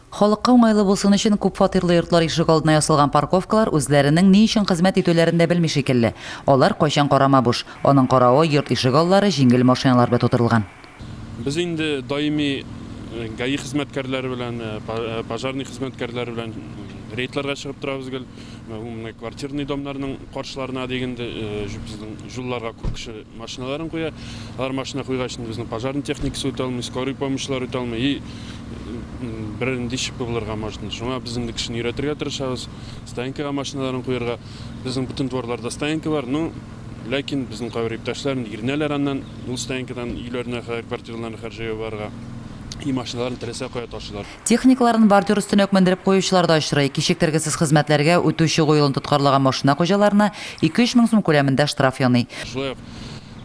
Халыкка уңайлы булсын өчен күпфатирлы йортлар ишегалдына ясалган парковкалар үзләренең ни өчен хезмәт итүләрен дә белми шикелле. Алар кайчан карама буш. Аның каравы, йорт ишегаллары җиңел машиналар белән тутырылган. Без инде даими ГАИ хезмәткәрләре белән, пожарный хезмәткәрләре белән рейдларга чыгып торабыз гел. Менә квартирный домнарның каршыларына диген инде, безнең юлларга күп кеше машиналарын куя. Алар машина куйгач, инде безнең пожарный техникасы үтә алмый, скорый помощьлар үтә алмый. И бернинди ЧП булырга может. Шуңа без инде кешене өйрәтергә тырышабыз, стоянкага машиналарын куярга. Безнең бөтен дворларда стоянка бар, ну, ләкин безнең кайбер иптәшләр инде иренәләр аннан, ул стоянкадан өйләренә кадәр, квартираларына кадәр җәяү барырга. И машиналарын теләсә кая ташыйлар. Техникаларын бордюр өстенә үк мендереп куючылар да очрый. Кичектергесез хезмәтләргә үтү-чыгу юлын тоткарлаган машина хуҗаларына ике-өч мең сум күләмендә штраф яный. Шулай ук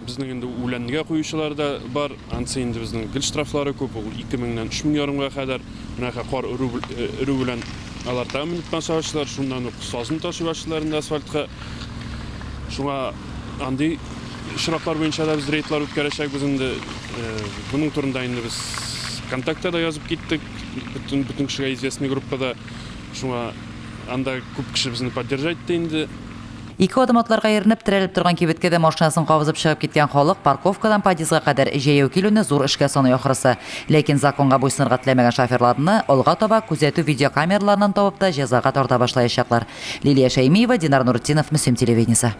безнең инде үләнгә куючылар да бар. Ансы инде безнең гел штрафлары күп, ул 2 меңнән 3 мең ярымга кадәр. Менә кар эрү белән алар тагын менеп баса башлыйлар, шуннан ук сазны ташый башлыйлар инде асфальтка. Шуңа андый очраклар буенча да без рейдлар үткәрәчәкбез инде. Моның турында инде без ВКонтакта да язып киттек, бөтен кешегә известный группада. Шуңа анда күп кеше безне поддержать итте инде. Ике адым атларга иренеп, терәлеп торган кибеткә дә машинасын кабызып чыгып киткән халык парковкадан подъездга кадәр җәяү килүне зур эшкә саный ахрысы. Ләкин законга буйсынырга теләмәгән шоферларны алга таба күзәтү видеокамераларыннан табып та җәзага тарта башлаячаклар. Лилия Шәймиева, Динар Нуртдинов, Мөслим телевидениесе.